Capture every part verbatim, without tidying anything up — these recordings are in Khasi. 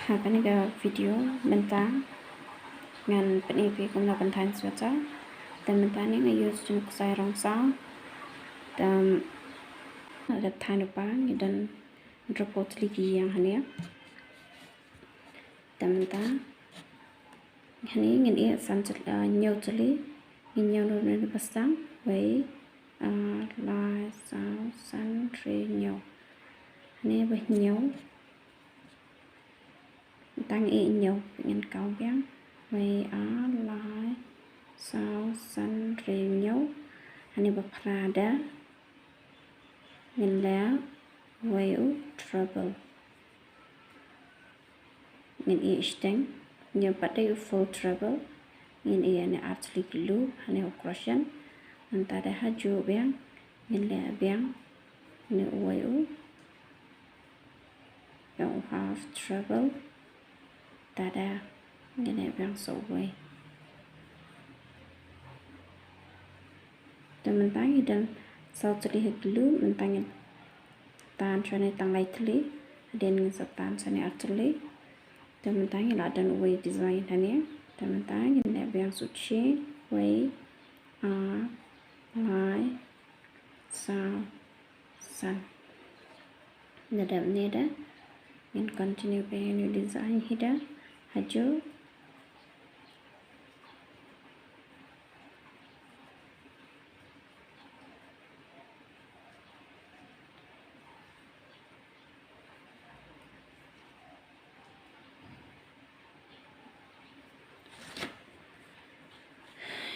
Ha kane ka video mynta ngan pyni phi kumno ban thaiñ sweater. Te mynta ne nga use jingksai rong saw. Te nga dep thaiñ u pa, ngi don hynriewphew tylli ki ïing hangne. Te mynta hangne ngin ïeh san tylli, ah, hynñiew tylli. Ngin ñiew noh na bastang, wei, ar, lai, saw, san, hynriew, hynñiew. Hangne ba hynñiew. Tang ïeh hynñiew, ngin kaw biang. Wei, ar, lai, saw, san, hynriew, hynñiew. Hangne ba phra da ngin leh wei u treble. Ngin ïeh shiteng, ngin pat dei u full treble. Ngin ïeh ne ar tylli ki loop, hangne u crochet. Nangta da ha juh biang ngin leh biang ne uwei u, ïa u half treble. Te da ngin leh biang sa uwei. Te mynta ngi don saw tylli ha ki loop, mynta ngin tan shane tang lai tylli, hadien ngin sa tan shane ar tylli. Te mynta ngi la don uwei design hangne. Te mynta ngin leh biang sa u chain, wei, ar, lai, saw, san. Da dep ne da ngin continue biang ïa u design hi da ha juh.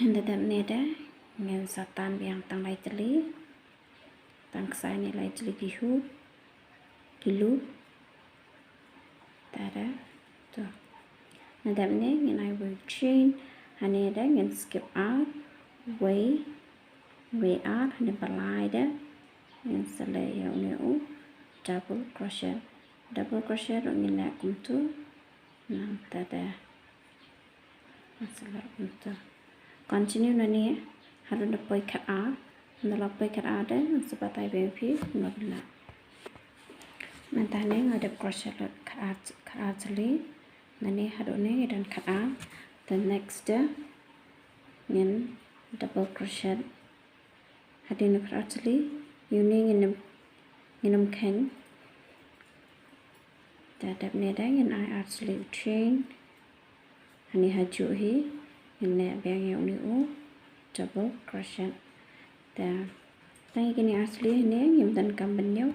Ynda dep ne da ngin sa tan biang tang lai tylli. Tang ksai ne lai tylli ki hook, ki loop. Te da to. Nda dep ne ngin ai wei chain, hangne da ngin skip ar, wei, wei ar, hangne ba lai da ngin sa leh ïa une u double crochet. Double crochet ruh ngin leh kumtu. Nangta da ngin sa leh kumtu. Continue nangne haduh da poi khatar. Nda la poi khatar da ngin sa batai biang ïa phi kumno ban leh. Mynta ne nga dep crochet lut khatar, khatar tylli. Nangne haduh ne ngi don khatar. The next da ngin double crochet. Hadien u khatar tylli, ïa une ngin ym, ngin ym kheiñ. Te dep ne da ngin ai ar tylli u chain. Hangne ha juh hi ngin leh biang ïa une u double crochet. Te tang ïa kine ar tylli hangne ngim donkam ban ñiew.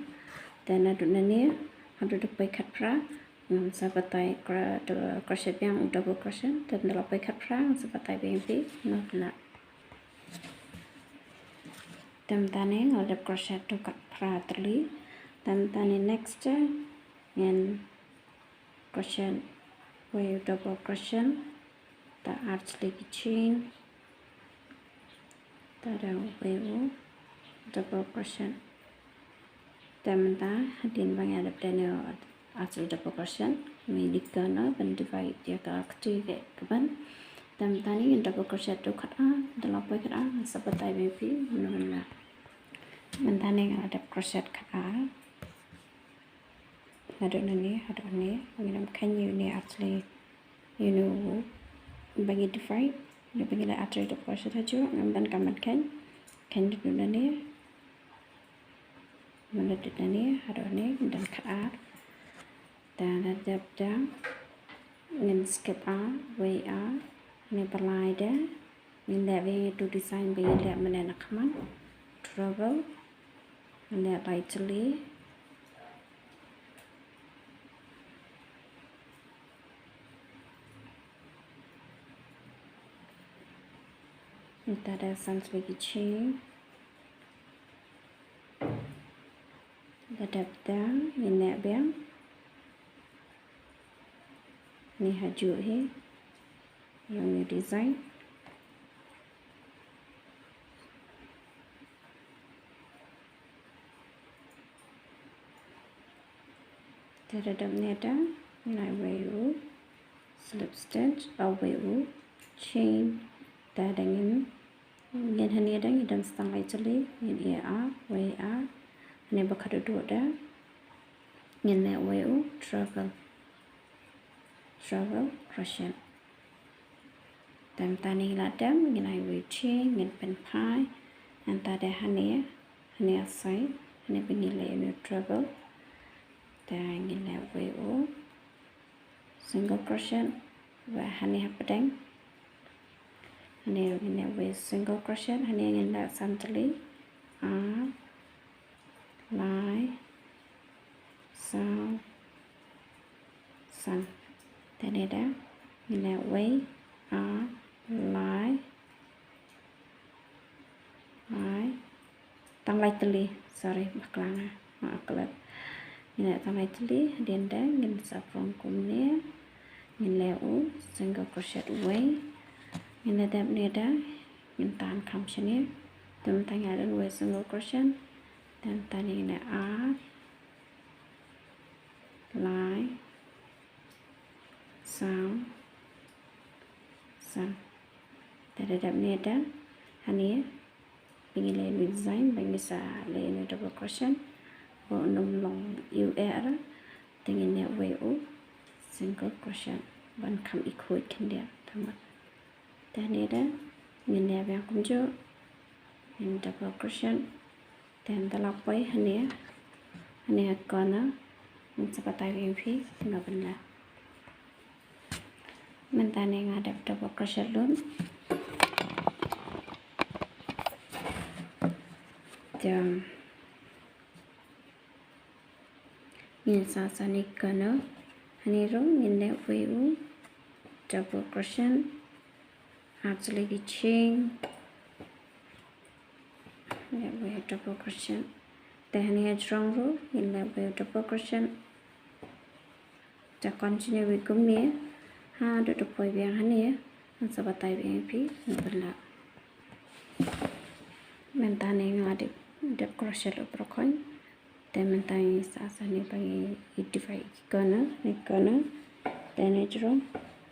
Te naduh nangne haduh da poi khatphra ngin sa batai cro-, crochet biang u double crochet. Te nda la poi khatphra ngin sa batai biang ïa phi kumno ban leh. Te mynta ne nga la dep crochet to khatphra tylli. Te mynta ne next ngin crochet wei u double crochet. Te ar tylli ki chain. Te da wei u double crochet. Te mynta hadien ba nga dep dei ne ar tylli double crochet, ngi dei kane ban divide ïa ka kti ka ban. Te mynta ne ngin double crochet to khatar, da la poi khatar ngin sa batai biang ïa phi kumno ban leh. Mynta ne nga la dep crochet khatar. Haduh nangne, haduh nangne, ngin ym kheiñ ïa une ar tylli, ïa une u ba ngi divide, ïa une ba ngi leh ar tylli double crochet ha juh, ngim donkam ban kheiñ, kheiñ haduh nangne. Mynta dep nangne haduh nangne ngin don khatar. Te nda dep da ngin skip ar, wei ar, hangne ba lai da ngin leh biang ïa utu u design ba ngi leh mynne na khmat. Treble, ngin leh lai tylli. Mynta da san tylli ki chain. Da dep da ngin leh biang ne ha juh hi ïa une u design. Te da dep ne da ngin ai wei u slip stitch, ai wei u chain. Te da ngin, ngin hangne da ngi don sa tang lai tylli, ngin ïeh ar, wei ar, hangne ba khatduh da ngin leh wei u treble. treble crochet. Te mynta ngi la dep, ngin ai wei chain, ngin pynphai. Mynta da hangne, hangne aside, hangne ba ngi leh ïa u treble. Te ngin leh wei u single crochet, ba hangne hapdeng. Hangne ngin leh wei single crochet, hangne ngin leh san tylli. Ar, lai, saw, san. Te ngi da, ngin leh wei, ar, lai, lai. Tang lai tylli, sorry, bakla nga, nga klet. Ngin leh tang lai tylli, hadien da, ngin sa prong kumne. Ngin leh u single crochet wei. Ngin leh dep ne da, ngin tan kham shane. Te mynta ngi don wei single crochet. Te mynta ngin leh ar, lai, saw, san. Te da dep ne da, hangne ba ngi leh ïa u design, ba ngi sa leh ïa u double crochet. Ba un ym long ïa u eh ra, te ngin leh wei u single crochet ban kham i khuid khyndiat. Te mynta, te hangne da, ngin leh biang kumjuh, ngin double crochet. Te ynda la poi hangne, hangne ha corner, ngan sa batai biang ïa phi kumno ban leh. Mynta ne nga dep double crochet lut. Te ngin sa sani corner, hangne ruh ngin leh wei u double crochet, ar tylli ki chain. Leh wei double crochet. Te hangne ha jrong ruh ngin leh wei double crochet. Te continue wei kumne haduh da poi biang hangne. Ngan sa batai biang ïa phi kumno ban leh. Mynta ne nga dep, dep crochet lut baroh khoit. Te mynta ngi sa sani ba ngi divide ki corner, ne corner. Te ne jrong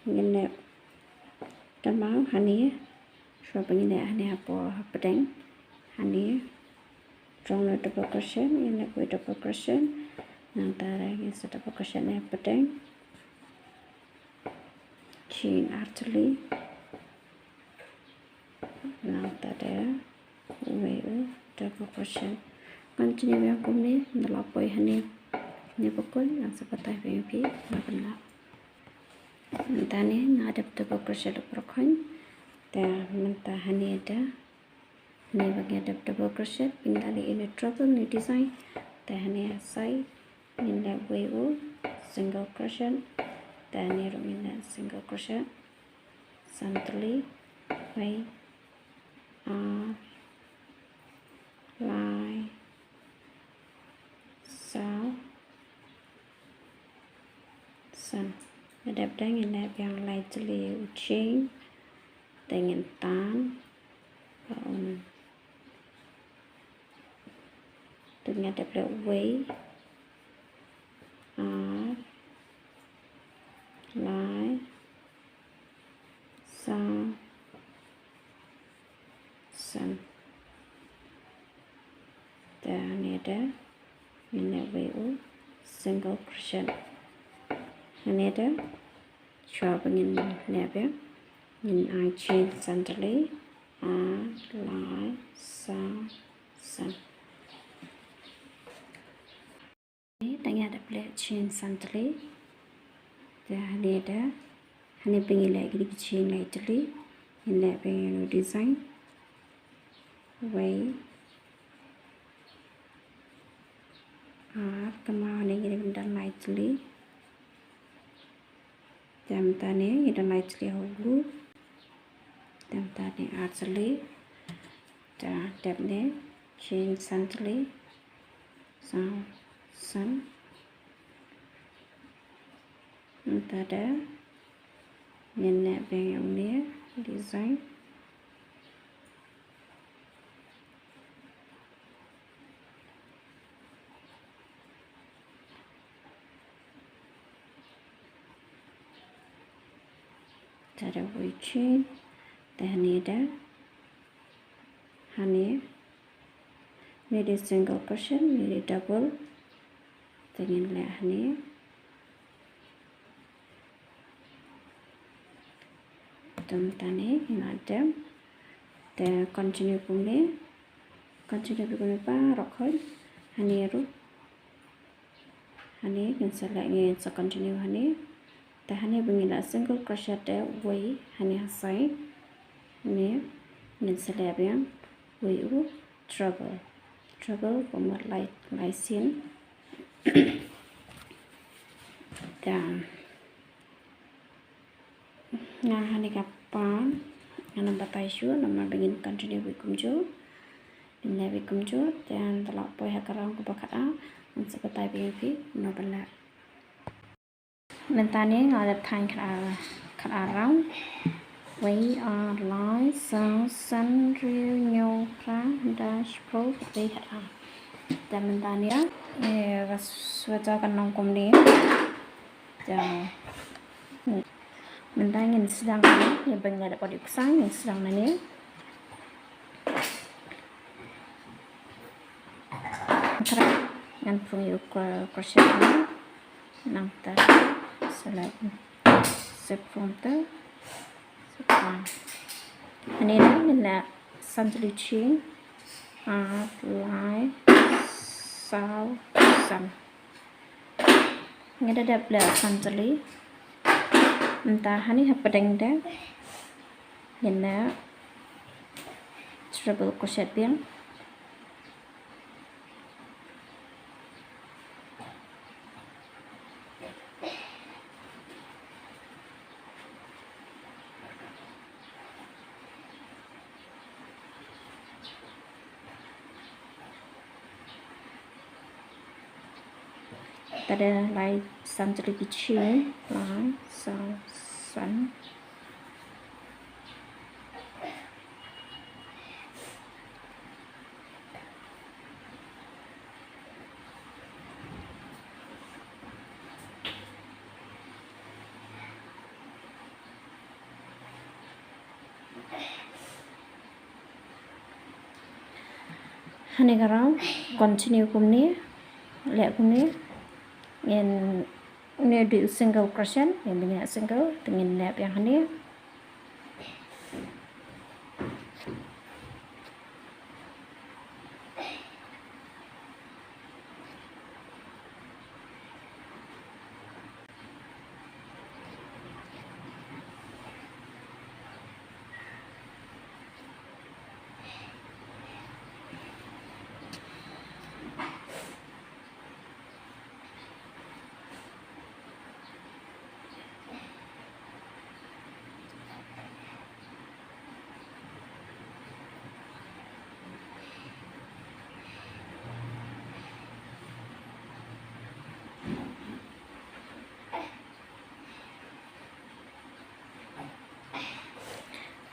ngin leh da maw hangne. Shuwa ba ngin leh hangne hapoh hapdeng. Hangne jrong ne double crochet, ngin leh wei double crochet. Nangta ngin sa double crochet ne hapdeng. Chain ar tylli. Nangta da wei u double crochet. Continue biang kumne, ynda la poi hangne. Hangne bakut, ngan sa batai biang ïa phi kumno ban leh. Mynta ne nga dep double crochet lut baroh khoit. Te mynta hangne da, hangne ba nga dep double crochet, ba ngi la leh ïa u treble, ïa u design. Te hangne aside ngin leh wei u single crochet. Te hangne ruh ngin leh single crochet. San tylli, wei, ar, lai, saw, san. Ba dep da ngin leh biang lai tylli u chain. Te ngin tan ba un, te nga dep leh wei, ar, lai, saw, san. Te hangne da ngin leh wei u single crochet. Hangne da shuwa ba ngin leh biang, ngin ai chain san tylli, ar, lai, saw, san. Te nga dep leh chain san tylli. Te hangne da, hangne ba ngi leh kine ki chain lai tylli, ngin leh biang ïa u design. Wei, ar, kynmaw hangne ngin don lai tylli. Te mynta ne ngi don lai tylli ha u. Te mynta ne ar tylli. Te dep ne chain san tylli. Saw, san. Mynta da ngin leh biang ïa une design. Te da wei chain, te hangne da, hangne, ne dei single crochet, ne dei double, te ngin leh hangne. Mynta ne ngin ïa dep. Te continue kumne. Continue kumne baroh khoit. Hangne ruh. Hangne ngin sa leh, ngin sa continue hangne. Te hangne ba ngi la single crochet te wei hangne ha side. Hangne ngin sa leh biang wei u treble. Treble kumba lai, lai sien. Te nga hangne ka part ngan ym batai shuh namar ba ngin continue beit kumjuh. Ngin leh beit kumjuh, te haba la poi ha ka round kaba khatar ngan sa batai biang ïa phi kumno ban leh. Mynta ne nga la dep thaiñ khatar, khatar round. Wei, ar, lai, saw, san, hynriew, hynñiew, phra, khyndai, shiphew, khatar. Te mynta ne, eh, ka sweater kan long kumne. Te mynta ngin sdang ne, ïa ba ngi la dep ïa u ksang ngin sdang ne. Ngan pung ïa u cro-, crochet ne. Nangta sa leh, sa pung te. Sa pung. Hangne ngin leh san tylli ki chain. Ar, lai, saw, san. Ngi da dep leh san tylli. Mynta hangne hapdeng te ngin leh treble crochet biang. Te da lai san tylli ki chain, lai, saw, san. Hangne ka round, continue kumne, leh kumne, ngin, une u dei u single crochet, ngin leh single, te ngin leh biang hangne.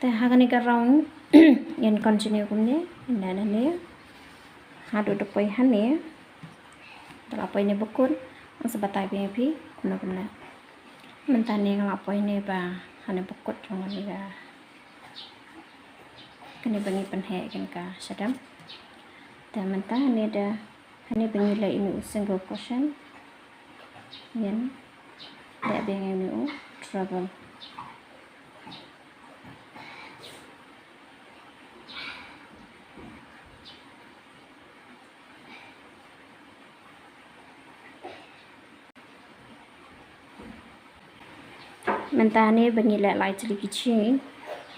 Te ha kane ka round ngin continue kumne, ngin leh nangne haduh da poi hangne. Te la poi ne bakut, ngan sa batai biang ïa phi kumno kumno. Mynta ne nga la poi ne ba hangne bakut jong kane ka, kane ba ngi pynheh ïa kane ka shadap. Te mynta ne da Hangne ba ngi leh ïa une u single crochet, ngin leh biang ïa une u treble. Mynta hangne ba ngi leh lai tylli ki chain,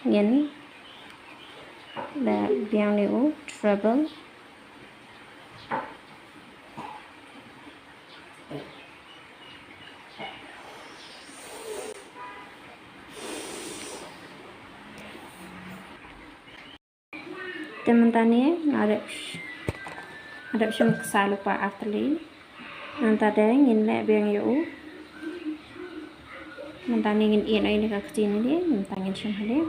ngin leh biang ïa une u treble. Te mynta hangne nga dep, nga dep shim ksa lypa ar tylli. Mynta te ngin leh biang ïa u. Mynta hangne ngin ïeh noh ïa ka kti hangne, mynta ngin shim hangne.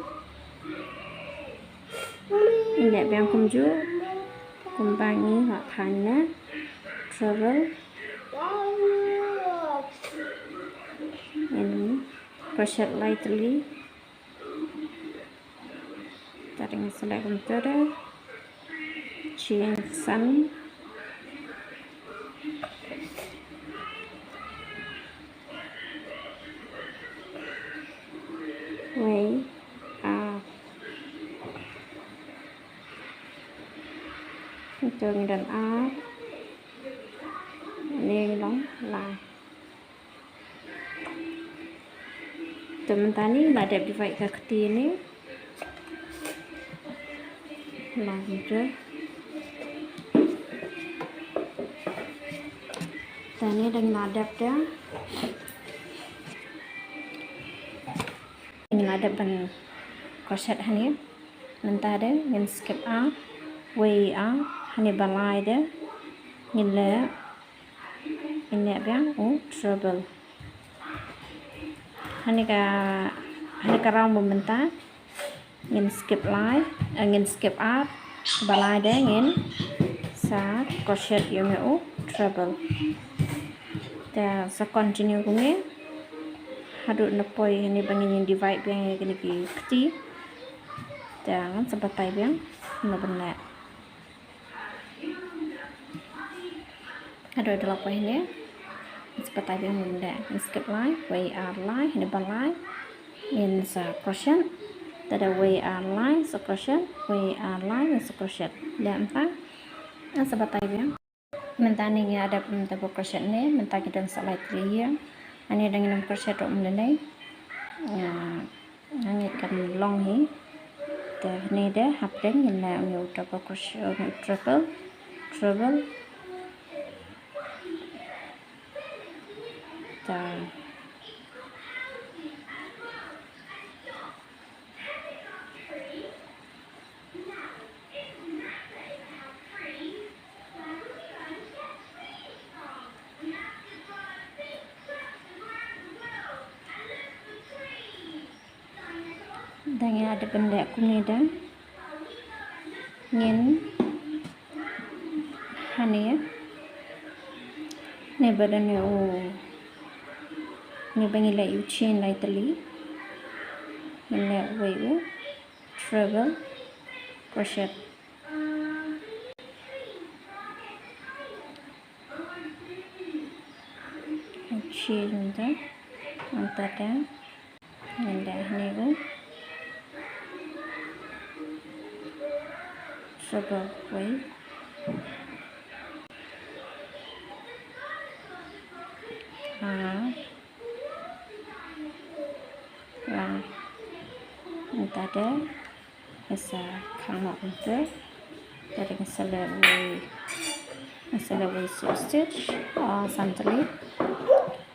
Ngin leh biang kumjuh kumba ngi la thaiñ na treble. Ngin crochet lai tylli. Te ngin sa leh kumta da chain san. Wei, Te ngi don ar. Ni ngi long lai. Te mynta ni la dep divide ka kti ni. Long te. Te ni dang la dep te. Ngi la dep ban crochet hangne. Mynta de ngin skip ar, wei ar, hangne ba lai de ngin leh, ngin leh biang u treble. Hangne ka, hangne ka round ba mynta ngin skip lai, eh, ngin skip ar, ba lai de ngin sa crochet ïa u treble. Te sa continue kumne haduh na poi hangne ba ngin divide biang ïa kine ki kti. Te ngan sa batai biang kumno ban leh. Haduh da la poi hangne. Ngin sa batai biang kumno ban leh. Ngin skip lai, wei ar lai, hangne ba lai. Ngin sa crochet. Te da wei ar lai, sa crochet, wei ar lai, ngin sa crochet. Leh mynta. Ngin sa batai biang. Mynta ni ngi la dep, mm, double crochet ne, mynta ngi don sa lai tylli ïa. Hangne dang ngin ym crochet ruh mynne. Ïa, hangne kan long hi. Te hangne de hapdeng ngin leh ïa u double crochet, ïa u treble, treble. Te Dang ïa dep ban leh kumne dang. Ngin hangne. Ne ba dang ne u. Ne ba ngi leh u chain lai tylli. Ngin leh wei u treble crochet. Chain mynta, mynta te ngin leh hangne u treble wei. Ah. Lang. Mynta de ngin sa khang noh mynta. Te ngin sa leh wei, ngin sa leh wei slip stitch, ah, san tylli.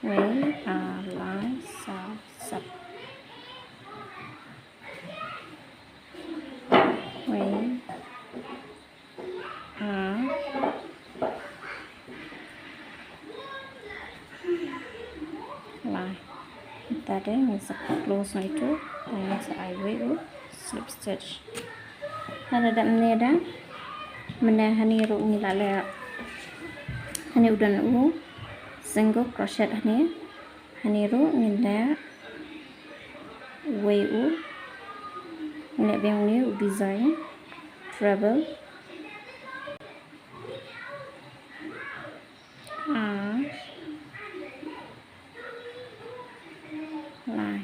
Wei, ah, lai, saw, sep. Wei, ah, lai. Mynta de ngin sa close na itu, te ngin sa ai wei u slip stitch. Lada dep mynne da, mynne hangne ruh ngi la leh, hangne u don u single crochet hangne. Hangne ruh ngin leh wei u, ngin leh biang une u design treble. Ar, lai.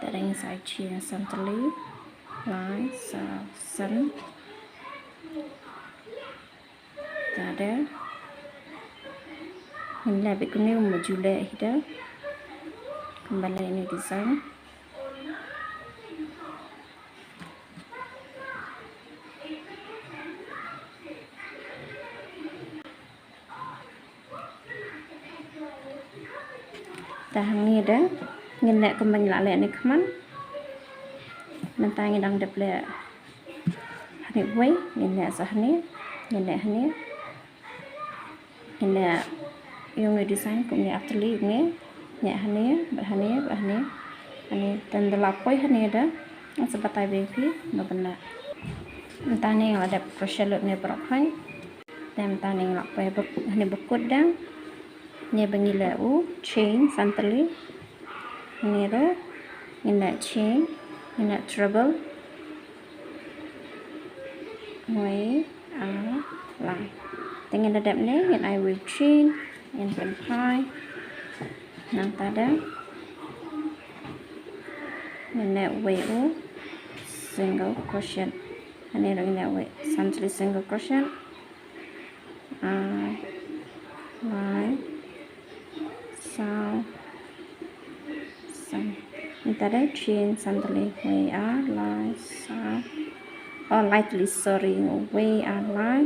Te dang sa ai chain san tylli, lai, saw, san. Te da ngin leh bad kumne, kumba ju leh hi da, kumba leh ine i design. Te hangne da ngin leh kumba ngi la leh ne khmat. Mynta ngi dang dep leh hangne wei, ngin leh sa hangne, ngin leh hangne. Ngin leh ïa une u design kumne artylli kumne. Ngin leh hangne bad hangne bad hangne. Hangne, te ynda la poi hangne da ngan sa batai biang ïa phi kumno ban leh. Mynta ne nga la dep crochet lut ne baroh khoit. Te mynta ne nga la poi hangne bakut da. Ne ba ngi leh u chain san tylli. Hangne ruh ngin leh chain, ngin leh treble. Wei, ar, lai. Te ngin da dep ne ngin ai wei chain, ngin pynphai. Nangta da Ngin leh wei u single crochet. Hangne ruh ngin leh wei san tylli single crochet. Ar, lai, saw, san. Mynta dei chain san tylli, wei, ar, lai, saw. Oh, lai tylli, sorry, wei, ar, lai.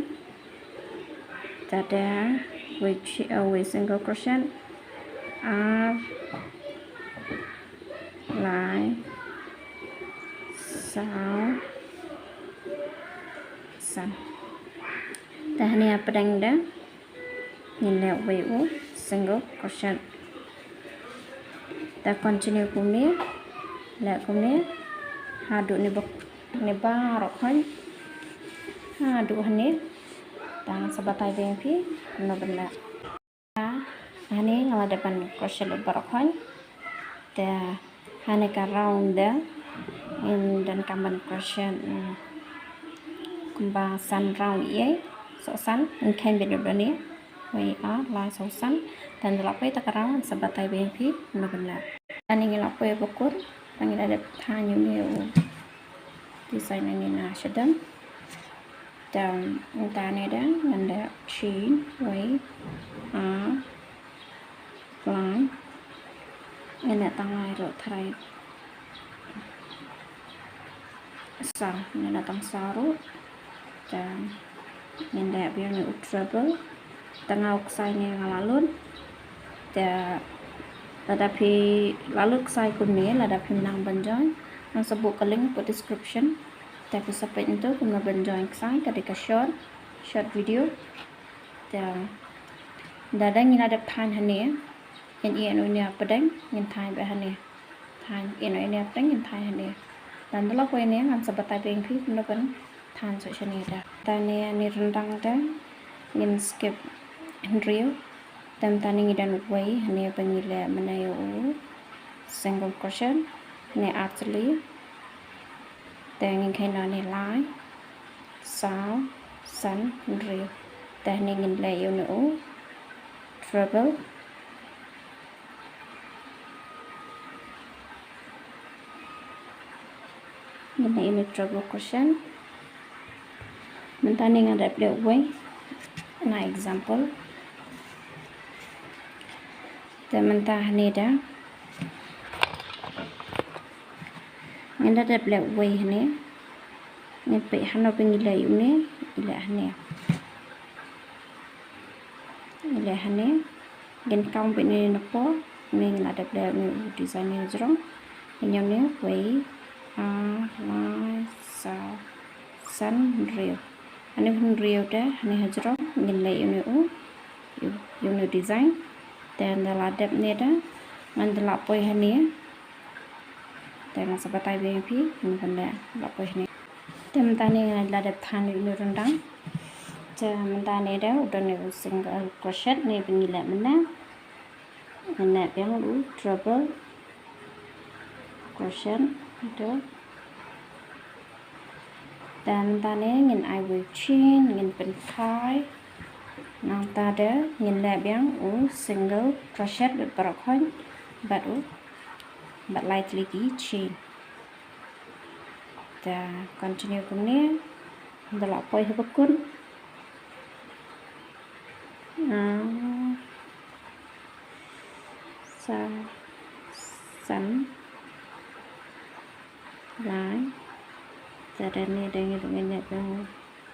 Mynta dei wei chi-, oh, wei single crochet. Ar, lai, saw, san. Te hangne hapdeng de ngin leh wei u single crochet. Te continue kumne, leh kumne haduh ne bok ne baroh khoit, haduh hangne. Te ngan sa batai biang ïa phi kumno ban leh. Hangne nga la dep ban crochet lut baroh khoit. Te hangne ka round de ngin donkam ban crochet, mm, kumba san round ïa, soh san, ngin kheiñ beit lut hangne. Wei, ar, lai, saw, san. Te ynda la poi ïa ka round ngan sa batai biang ïa phi kumno ban leh. Hangne ngi la poi bakut, te ngi la dep thaiñ ïa une u design hangne na shadem. Te mynta ne de ngan leh chain, wei, ar, lai. Ngin leh tang lai ruh, tharai saw, ngin leh tang saw ruh. Te ngin leh biang une u treble. Te nga u ksai ne nga la lut. Te lada phi la lut ksai kumne, lada phim nang ban join, ngan sa buh ka link hapoh description. Te phi sa peit ntu kumno ban join ksai, ka dei ka short, short video. Te lada ngin la dep thaiñ hangne, ngin ïeh noh ïa une hapdeng, ngin thaiñ beit hangne. Thaiñ, ïeh noh ïa une hapdeng, ngin thaiñ hangne. Te ynda la poi hangne ngan sa batai biang ïa phi kumno ban thaiñ shuh shane de. Te hangne, hangne ryndang de ngin skip hynriew. Te mynta ne ngi don wei hangne ba ngi leh mynne ïa u single crochet, ne ar tylli. Te ngin kheiñ noh ne lai, saw, san, hynriew. Te hangne ngin leh ïa une u treble. Ngin leh ïa une u treble crochet. Mynta ne nga dep leh wei, na example. Te mynta hangne de ngin da dep leh wei hangne. Ngin peit hano ba ngi leh ïa une, ngi leh hangne. Ngi leh hangne. Ngin count beit ne na por, ne ngin la dep leh une u design ne hajrong. Ngin ïoh ne wei, ar, lai, saw, san, hynriew. Hangne hynriew de, hangne hajrong, ngin leh ïa une u, ïa une u design. Te ynda la dep ne de, ngan da la poi hangne. Te ngan sa batai biang ïa phi, ngan pynleh la poi hangne. Te mynta ne nga la dep thaiñ ïa une u ryndang. Te mynta ne de u don ne u single crochet ne ba ngi leh mynne. Ngin leh biang u treble crochet de. Te mynta ne ngin ai wei chain, ngin pynkhie. Nangta de ngin leh biang u single crochet bad baroh khoit bad u, bad lai tylli ki chain. Te continue kumne, ynda la poi ha bakut. Ah, sa, san, lai. Te da ne da ngi ruh ngin leh biang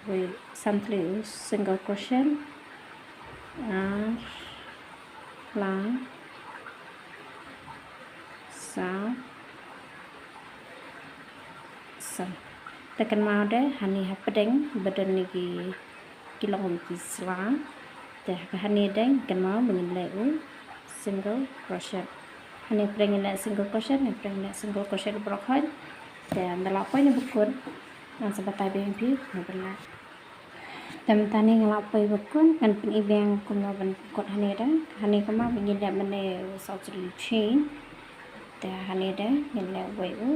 wei san tylli u single crochet. Ar, lai, saw, san. Te kynmaw de hangne hapdeng ba don ne ki, ki long ki sla. Te ha hangne de kynmaw ba ngin leh u single crochet. Hangne pyrshah ngin leh single crochet, hangne pyrshah ngin leh single crochet baroh khoit. Te ynda la poi ne bakut ngan sa batai biang ïa phi kumno ban leh. Te mynta ne nga la poi bakut, ngan pyni biang kumno ban kut hangne de. Hangne kumba ngi leh mynne saw tylli chain. Te hangne de ngin leh wei u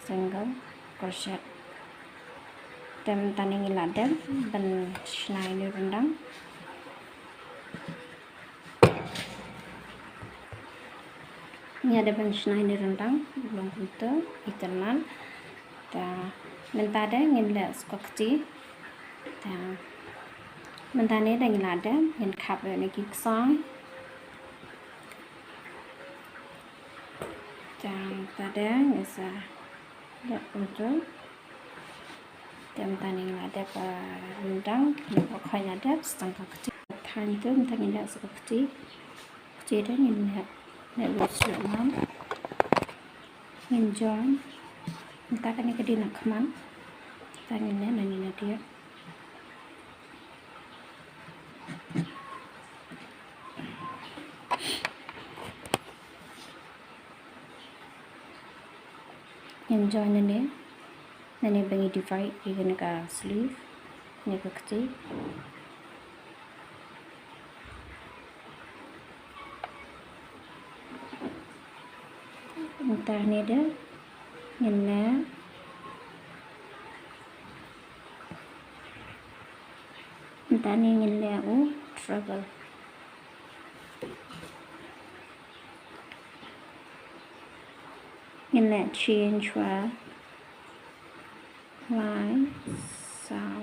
single crochet. Te mynta ne ngi la dep ban shna ïa une u ryndang. Nga da ban shna ïa une u ryndang, u long kumto, itynnad. Te mynta de ngin leh shuh ka kti. Te mynta ne da ngin la dep, ngin khap ïa une ki ksai. Te mynta de ngin sa leh kumto. Te mynta ne ngin la dep, ah, ryndang, ngin la khoi la dep, sa tang ka kti. Thaiñ te mynta ngin leh shuh ka kti. Kti de ngin leh, leh lut shuh lam. Ngin join. Mynta kane ka dei na khmat. Mynta ngin leh na ngi na diah. Ngin join nane. Nane ba ngi divide ïa kane ka sleeve, kane ka kti. Mynta ne de ngin leh, mynta ne ngin leh u treble. Ngin leh chain shuwa. Lai, saw.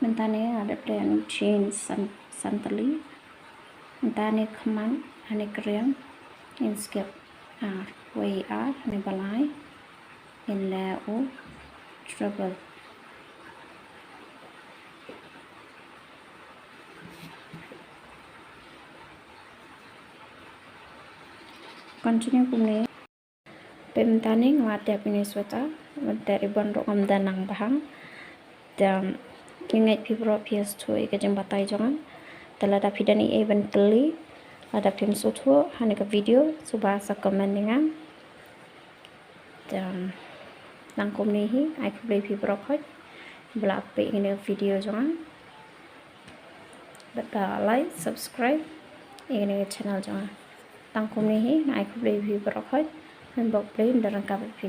Mynta ne nga dep leh chain san, san tylli. Mynta ne khmat, ane ka riang. Ngin skip, ah, wei ar, ane ba lai. Ngin leh u treble. Continue kumne. Te mynta ne nga la dep ïa une u sweater, mynta ribbon ruh ngam da nang bha. Te nga ngeit phi baroh phi sngewthuh ïa ka jingbatai jong nga. Te lada phi don ei ei ban kylli, lada phim sngewthuh ha kane ka video, sngewbha sa comment ïa nga. Te tang kumne hi, ai khublei phi baroh khoit ba la peit ïa kane ka video jong nga. Bad like, subscribe ïa kane ka channel jong nga. Tang kumne hi, ai khublei phi baroh khoit. Ngan bok blei, ngan da ryngkat bad phi.